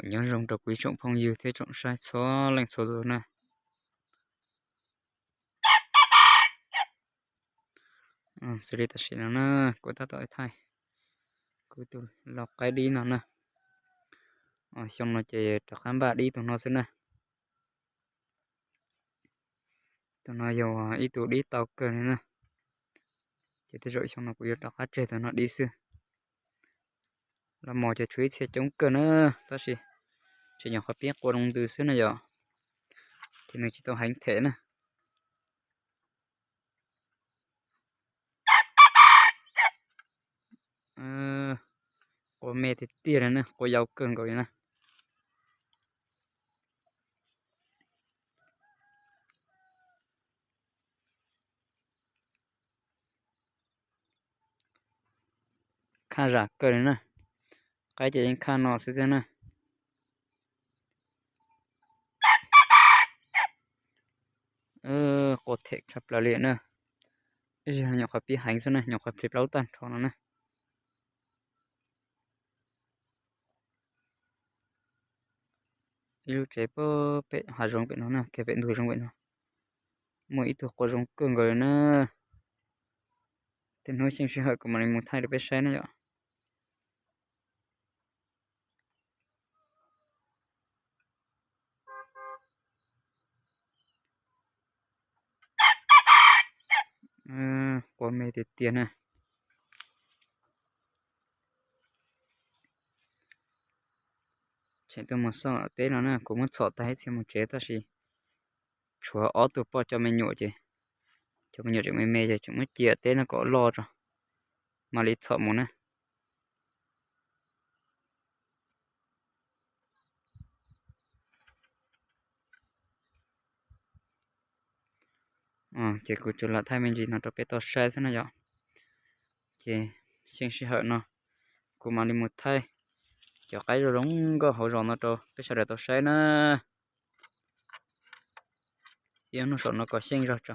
Nyob zoo rau kuv ib tsoom phooj ywg thiab tsoom saib txhua leej txhua tus na. Xws li tam sim no na, kuv tab tom thaij kuv tus lau qaib dib no na. Xyoo no ces rov qab npaj dib tus no xwb na. Tus no yog ib tug dib tau kawg li na. Ces tej zaum xyoo no kuv yuav rov qab tseg tus no dib xwb. Los mos ces tshuav ib txhia coob kawg na, tab sis tseem nyuam qhuav pib qua zoo ntws xwb na yom. Ces nws tsis tau heev them na. Qua me tiag tiag li na, qua yau kawg nkaus li na. Khaj zam kawg li na. Qaib ces yeej khaj no xwb thiab na. Qua them tshaj plaws li na. Ib zaug nyuam qhuav pib heev xwb na, nyuam qhuav plhis plaub tag nrho no na. Ib lub tsev pem hav zoov pem no na, kiag pem ntug zoov pem no, muaj ib tug qua zoo kawg nkaus li na. Tej hnub xyeej sij hawm kuv mam li mus thaij rau peb saib na yom. Qua me tiag tiag na. Tseem tuaj mus xauj teb no na, kuv muab txhom tag ib txhia mus tsev tab sis tshuav ob tug poj cov me nyuam ces, cov me nyuam tseem me me ces tseem muab cia teb no kom loj tso mam li txhom mus na. Ces kuv tsuas lam thaij me ntsis no rau peb tau saib xwb na yom. Ces xyeej sij hawm no kuv mam li mus thaij cov qaib zoo zoo nkauj hauv zos no rau peb sawv daws tau saib na. Ib hnub saum no kom xyeej zog tso.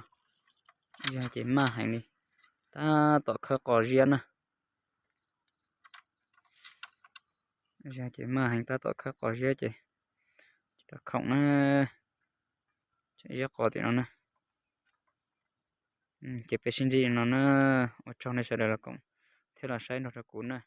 Zog ces maj heev li, tab tom khawb qos ziab na. Zog ces maj heev tab tom khawb qos ziab ces tsis tau khoom na. Tseem ziab qos tim no na. Ces peb sib ntsib li no na. Ua tsaug nej sawv daws los koom thiab los saib nrog rau kuv na.